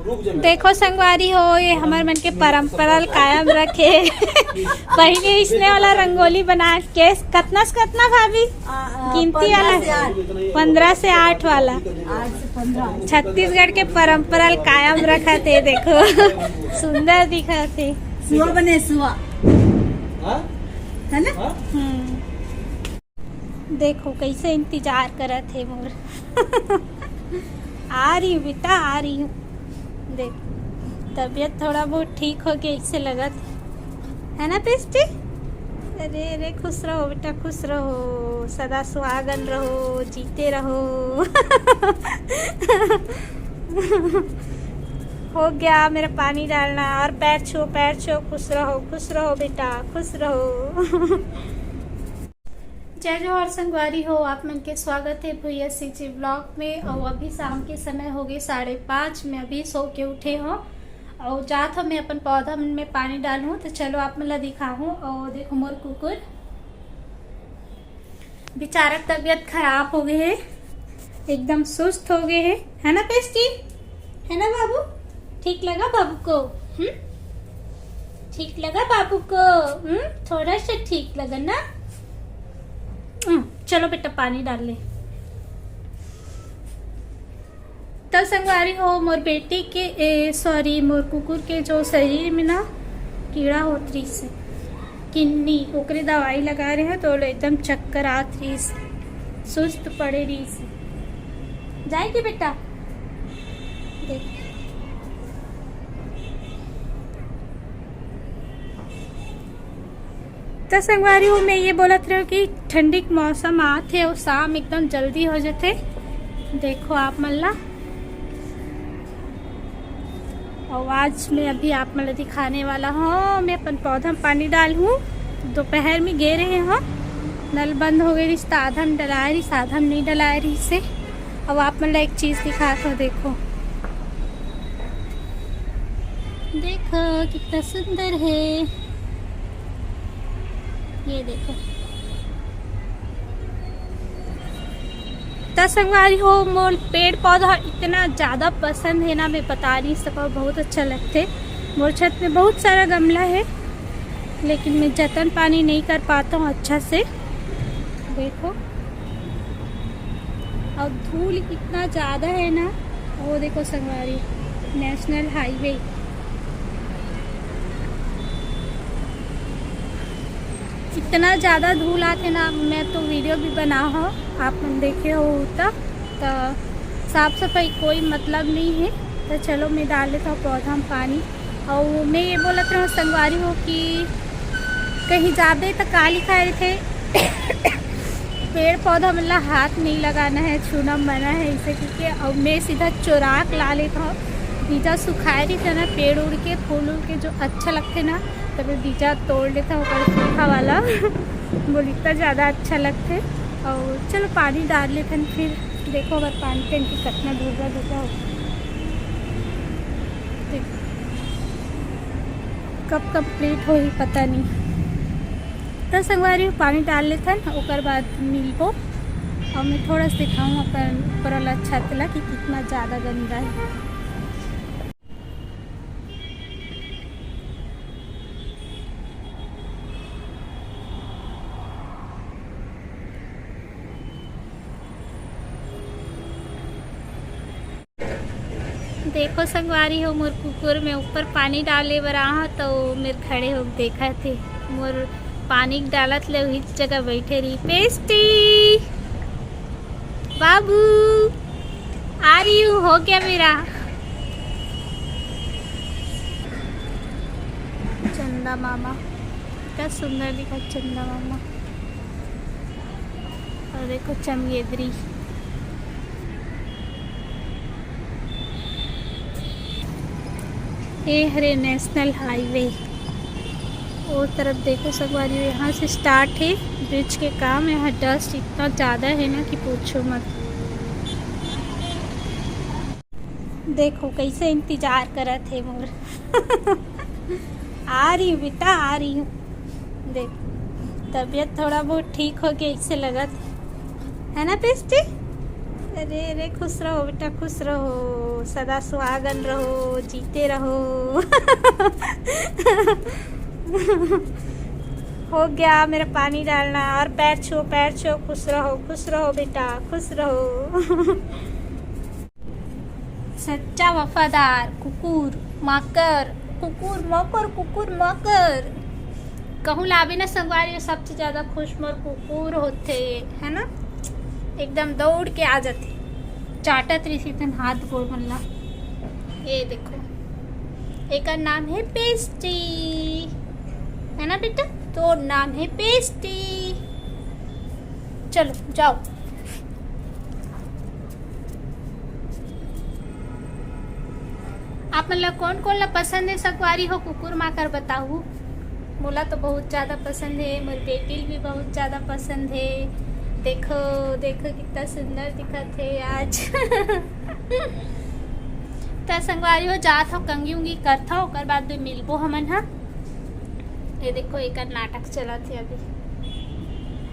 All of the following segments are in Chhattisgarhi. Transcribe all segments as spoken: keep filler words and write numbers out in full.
देखो संगवारी हो, ये हमर मन के परंपरा ल कायम रखे। पहले इसने वाला रंगोली बना के, कतना से कतना भाभी? आ, आ, गिनती वाला? पंद्रह से आठ। पंद्रह से आठ वाला। आठ से पंद्रह। छत्तीसगढ़ के परंपरा ल कायम रखत हे। देखो, सुंदर दिखत हे। सुआ बने, सुआ। हाँ? है ना? हाँ? हम्म। देखो कैसे इंतजार करत हे मोर। आ रही हूँ बेटा, आ रही हूँ। देख, तबीयत थोड़ा बहुत ठीक हो गया, इससे लगत है ना पेस्टी? अरे अरे, खुश रहो बेटा, खुश रहो, सदा सुहागन रहो, जीते रहो। हो गया मेरा पानी डालना। और पैर छुओ, पैर छुओ, खुश रहो, खुश रहो बेटा, खुश रहो। जय जोहार संगवारी हो, आप मन के स्वागत है भुइया सीजी ब्लॉग में। और अभी शाम के समय हो गए साढ़े पाँच, मैं अभी सो के उठे हूँ और जात हूँ मैं अपन पौधा मन में पानी डालूँ। तो चलो आप मन ला दिखाऊँ। और देखो मोर कुकुर बेचारा तबीयत खराब हो गए है, एकदम सुस्त हो गए है, है ना पेस्टी? है ना बाबू? ठीक लगा बाबू को? हम्म, ठीक लगा बाबू को? हम्म, थोड़ा सा ठीक लगा ना? हम्म, चलो बेटा पानी डाल ले। तो संगवारी हो, मोर बेटी के, ए, सॉरी, मोर कुकुर के जो शरीर में ना कीड़ा होत रहिस हे, किन्नी, ओकरे दवाई लगा रहे हैं तो एकदम चक्कर आत रहिस, सुस्त पड़े रहिस। जाएगी बेटा? देख। तो संगवारी हो, मैं ये बोलत रहे कि ठंडी के मौसम आत हे और शाम एकदम जल्दी हो जाते। देखो आप मन ला, और आज मैं अभी आप मन ला दिखाने वाला हूँ, मैं अपन पौधा में पानी डाल हूँ। दोपहर में गे रहे हूँ, नल बंद हो गए रहिस, तो आधा में डलाए रहिस, आधा में नहीं डलाए रहिस हे। अब आप मन ला एक चीज दिखात हूँ, देखो, देखो कितना सुंदर है, ये देखो। त संगवारी हो, मोर पेड़ पौधा इतना ज्यादा पसंद है ना, मैं बता नहीं सकूँ, बहुत अच्छा लगते। मोर छत में बहुत सारा गमला है, लेकिन मैं जतन पानी नहीं कर पाता हूँ अच्छा से। देखो, और धूल इतना ज्यादा है ना, वो देखो संगवारी, नेशनल हाईवे। इतना ज्यादा धूल आथे ना, मैं तो वीडियो भी बना हो, आप मन देखे हो त, त साफ सफाई कोई मतलब नहीं है। तो चलो, मैं डाल लेता हूँ पौधा में पानी। और मैं ये बोलत रहूँ संगवारी हो कि कहीं जाबे तो काली खाए थे, पेड़ पौधा मन ला हाथ नहीं लगाना है, छूना मना है इसे, क्योंकि अब मैं सीधा चोरा के ला लेता हूँ। बीजा सुखाए रहिथे ना, पेड़ उड़ के, फूल उड़ के जो अच्छा लगथे ना, तब मैं बीजा तोड़ लेता हूँ, ओकर सूखा वाला। बोल, इतना ज्यादा अच्छा लगथे। और चलो, पानी डाल लेथन, फिर देखो अगर पानी टंकी कितना ढुर्रा ढुर्रा हो। देख, कब कंप्लीट होही पता नहीं। तो संगवारी हो, पानी डाल लेथन, ओकर बाद मिलबो। और मैं थोड़ा सा दिखाऊँ अपन ऊपर वाला छत ला कि कितना ज्यादा गंदा है। देखो संगवारी हो, मोर कुकुर में ऊपर पानी डाले बर आहा, तो मेर खड़े हो देखत हे। मोर पानी डालत ले उही जगह बैठे रही। पेस्टी बाबू, आ रही हूँ, हो गया मेरा। चंदा मामा, क्या सुंदर दिखा चंदा मामा। और देखो चमगेदरी। ये हरे नेशनल हाईवे, वो तरफ देखो संगवारी, यहाँ से स्टार्ट है ब्रिज के काम। यहाँ डस्ट इतना ज़्यादा है ना कि पूछो मत। देखो कैसे इंतजार करत हे मोर। आ रही हूँ बेटा, आ रही हूँ। देख, तबीयत थोड़ा बहुत ठीक हो गया, इससे लगत है ना पेस्टी? अरे, अरे, खुश रहो बेटा, खुश रहो, सदा सुहागन रहो, जीते रहो। हो गया मेरा पानी डालना। और पैर छुओ, पैर छुओ। खुश रहो, खुश रहो बेटा, खुश रहो। सच्चा वफादार कुकुर माकर, कुकुर माकर, कुकुर माकर। कहूँ लाबे ना संगवारी, सबसे ज्यादा खुश मोर कुकुर होथे, है ना? एकदम दौड़ के आ जाथे, चाटत रहिथे तन हाथ गोड़ मन ला। ये देखो, एकर नाम है पेस्टी, है ना बेटा? तोर नाम है पेस्टी। चलो जाओ। आप मन ला कौन कौन ला पसंद है संगवारी हो, कुकुर माकर बताहू। मोला तो बहुत ज्यादा पसंद है, मोर बेटी ल भी बहुत ज्यादा पसंद है। देखो, देखो कितना सुंदर दिखत है आज। त संगवारी हो, जात हो, कंघी उंघी करथो, ओकर बाद भी मिलबो हमन हा। ये देखो, एकर नाटक चलत है अभी।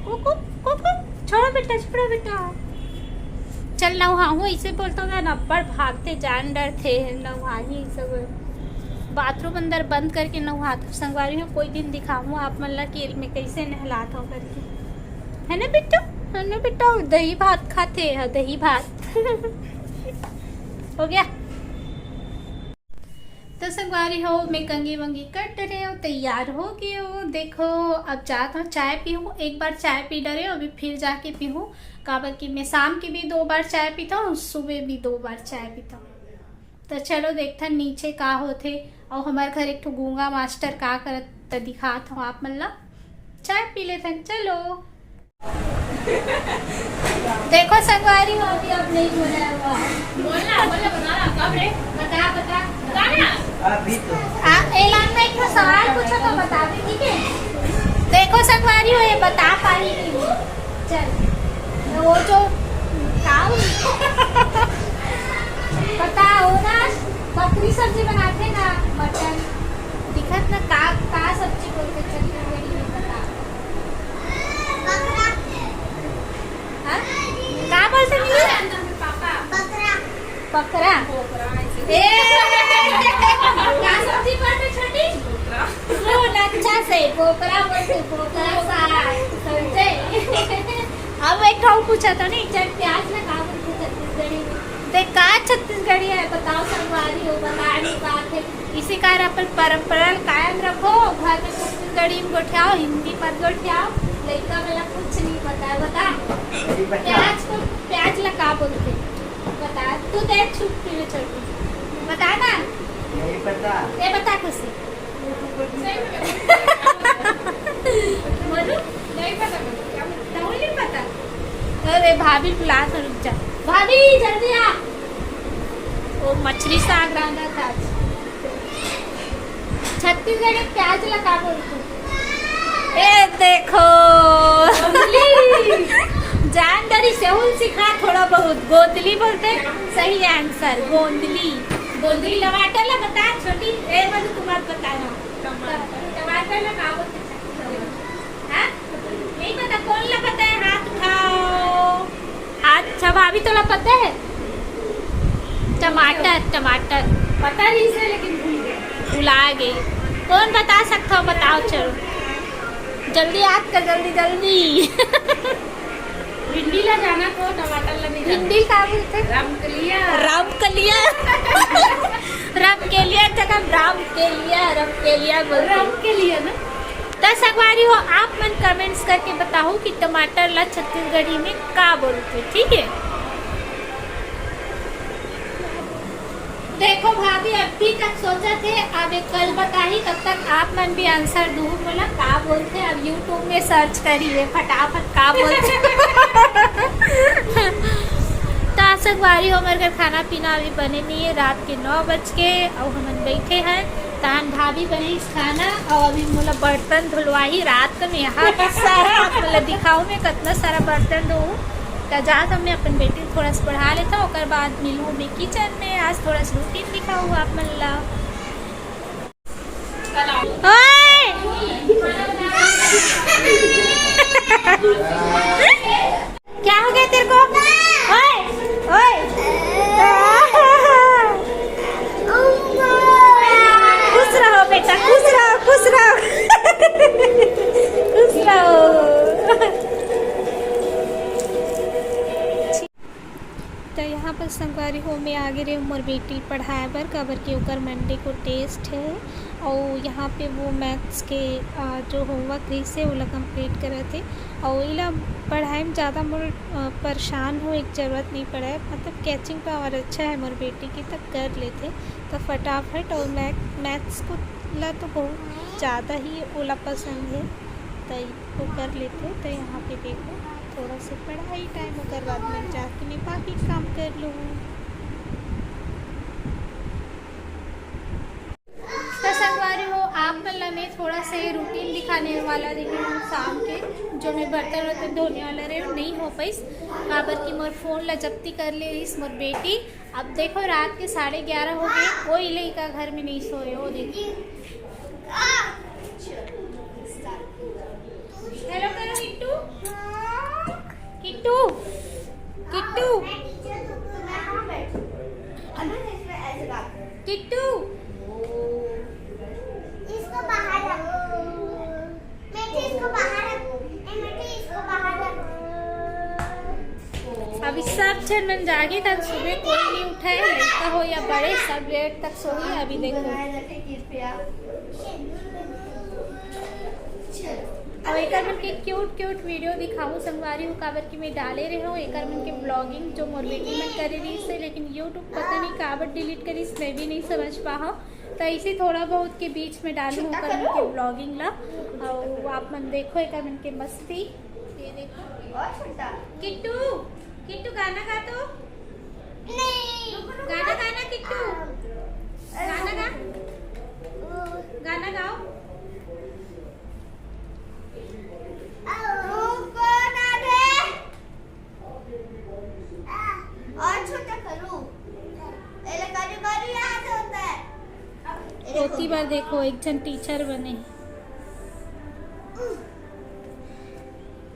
कुकु, कुकु, छोड़ो बेटा, छोड़ो बेटा। चल नहाहूँ, ऐसे बोलता हूँ ना, अब्बड़ भागथे, जान डरथे, नहाही सब। बाथरूम अंदर बंद करके नहात हूँ संगवारी हो। कोई दिन दिखाऊँ आप मन ला कि एल में कैसे नहलात हूँ करके, है ना बिट्टू? है ना बिट्टू? दही भात खाथे, हाँ, दही भात। हो गया। तो संगवारी हो, मैं कंघी वंघी कर डरे हूँ, तैयार हो गई हूँ। देखो, अब जात हूँ चाय पीहूँ। एक बार चाय पी डरे हूँ, अभी फिर जाके पीहूँ, काबर कि मैं शाम के भी दो बार चाय पीता हूँ, सुबह भी दो बार चाय पीता हूँ। तो चलो देखथन नीचे का होथे, अउ हमर घर एक ठो गूंगा मास्टर का करत, त दिखात हूँ आप मन ला। चाय पी लेथन, चलो। देखो संगवारी हो, अभी आप नहीं बनाया हुआ है। बोलना, बोलना, बता ना, कब रे? बता, बता। बता ना। अभी तो। आ, एलान में एक ठो सवाल पूछो तो बता दे, ठीक है? देखो संगवारी हो, ये बता पाई नहीं। चल, वो जो काऊ बताओ ना, बकरी सब्जी बनाथे ना, मटन, दिखत ना का, का सब्जी बोलथे छत्तीसगढ़ी में, बताओ। हाँ? का बोलथे मिली? बकरा। बकरा। ए, का सब्जी बोलथे छोटी? सुन अच्छा से, बोकरा बोलथे, बोकरा साग, समझे? अब एक ठो पूछा था नहीं, चल प्याज ला का बोलथे छत्तीसगढ़ी में? देख का छत्तीसगढ़ी है, बताओ संगवारी हो, बता नहीं पात है। इसी कारण अपन परंपरा ला कायम रखो, घर में छत्तीसगढ़ी में गोठियाओ, हिंदी मत गोठियाओ, लइका वाला कुछ नहीं पता है, बता। प्याज को, प्याज ला का बोलथे? बता, तू देख छुपती में छोटी। बता ना। नहीं पता। ये बता खुशी। बोलो। नहीं पता मुझे, क्या बोलते? तमको नहीं पता? अरे भाभी बुला तो रुक जा। भाभी जल्दी आ। वो मछली साग रांधा था आज। छत्तीसगढ़ी प्याज ला का बोलथे? ए देखो। गोंदली। जान डरी से उन सिखा थोड़ा बहुत। गोंदली बोलथे, सही आंसर गोंदली। गोंदली। टमाटर ला बता छोटी, ए मधु कुमार बताना। टमाटर। टमाटर ला का बोलथे? हाँ? नहीं पता, कोन ला पता है हाथ उठाओ। अच्छा भाभी तोला पता है? टमाटर, टमाटर। पता नहीं से लेकिन भूल गए। भुला गई। कोन बता सकता हो, बताओ चलो। जल्दी याद कर, जल्दी जल्दी। भिंडी ला जाना तो टमाटर ला नहीं जाना। भिंडी का बोलथे? रमकलिया। रमकलिया। रमकेलिया जगह रमकेलिया, रमकेलिया बोलथे। रमकेलिया ना? त संगवारी हो, आप मन कमेंट्स करके बताओ कि टमाटर ला छत्तीसगढ़ी में का बोलथे, ठीक है? देखो भाभी अभी तक सोचथे, अब एक कल बताही, तब तक आप मन भी आंसर दू मोला का बोलथे। अब YouTube में सर्च करिए फटाफट का बोलथे। त संगवारी हो, हमर घर खाना पीना अभी बने नहीं है, रात के नौ बज के, अउ हमन बैठे हैं। तहन भाभी बनाइस खाना, अउ अभी मोला बर्तन धुलवाही रात में, यहाँ सारा आप मन ला दिखाऊँ मैं कतना सारा बर्तन धोऊँ। त जात हूँ मैं अपन बेटी ला थोड़ा सा पढ़ा लेता हूँ, ओकर बाद मिलूँ मैं किचन में। आज थोड़ा सा रूटीन दिखाऊँ आप मन ला। ओए! क्या हो गया तेरे को? ओए! गे रेहेंव मोर बेटी पढ़ाए बर, काबर कि ओकर मंडे को टेस्ट हे, अउ यहाँ पे वो मैथ्स के, अ, जो होमवर्क रहिस हे, ओला कंप्लीट करत हे। अउ एला पढ़ाए म ज़्यादा मोर, अ, परेशान होए के जरूरत नइ पड़े, मतलब कैचिंग पावर अच्छा हे मोर बेटी के, त कर लेथे त फटाफट। अउ मैथ-, मैथ्स को ला तो बहुत ज़्यादा ही ओला पसंद हे, त वो कर लेथे। त यहाँ पे देखो, थोड़ा से पढ़ाई टाइम, ओकर बाद मैं जाके मैं बाकी काम कर लूँ। त संगवारी हो, आप मन ला मैं थोड़ा से रूटीन दिखाने वाला रही हूँ शाम के, जो मैं बर्तन वर्तन धोने वाला रहे हूँ, नहीं हो पाइस, काबर कि मोर फोन ला जब्ती कर ले रहिस मोर बेटी। अब देखो, रात के साढ़े ग्यारह हो गए, कोई लइका घर में नहीं सोए हो। देखो, हेलो करो किट्टू, किट्टू, किट्टू, किट्टू। इसको बाहर रखो। मिठी, इसको बाहर रखो। ए, मिठी, इसको बाहर रखो। अभी सब झन मन जागे, तन सुबह कोई नहीं उठा है, लड़का हो या बड़े, सब लेट तक सोई। अभी देखो, अउ एकर मन के क्यूट क्यूट वीडियो दिखाऊं संगवारी हो, काबर कि मैं डाले रहे हूँ एकर मन के ब्लॉगिंग, जो मोर बेटी मन करे रहिस हे, लेकिन यूट्यूब पता नहीं काबर डिलीट करिस, मैं भी नहीं समझ पाहूँ। तो इसे थोड़ा बहुत के बीच में डालूँ ओकर मन के ब्लॉगिंग ला, अउ आप मन देखो एकर मन के मस्ती। ये देखो, और छोटा। किट्टू, किट्टू गाना गा तो। नहीं। गाना गाना किट्टू, गाना गा, गाना गाओ। रुको ना बे। और छोटा करूँ। एला करू करू याद होता है। ओती बार देखो, एक झन टीचर बने।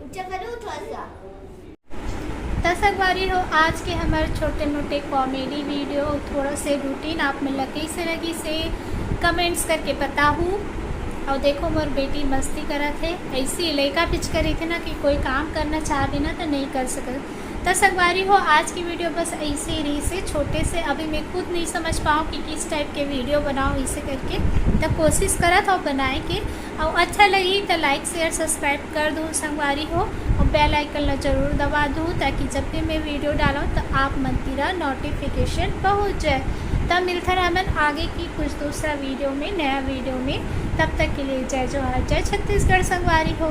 ऊंचा करूँ थोड़ा सा। त संगवारी हो, आज के हमर छोटे मोटे कॉमेडी वीडियो, थोड़ा से रूटीन आप मन ला कैसे लगिस हे कमेंट्स करके बताहू। अउ देखो, मोर बेटी मस्ती करत हे, ऐसी लइका पिचका रहिथे ना कि कोई काम करना चाहबे ना तो नहीं कर सकत। त संगवारी हो, आज की वीडियो बस ऐसे ही रहिस हे छोटे से। अभी मैं खुद नहीं समझ पाऊँ कि किस टाइप के वीडियो बनाऊँ इसे करके, त कोशिश करत हूँ बनाए के। अउ अच्छा लगी त लाइक, शेयर, सब्सक्राइब कर दो संगवारी हो, अउ बेल आइकन ला जरूर दबा दो, ताकि जब भी मैं वीडियो डालूँ त आप मन तीरा नोटिफिकेशन पहुँच जाए। तब मिलथन हमन आगे की कुछ दूसरा वीडियो में, नया वीडियो में। तब तक के लिए जय जोहार, जय छत्तीसगढ़ संगवारी हो।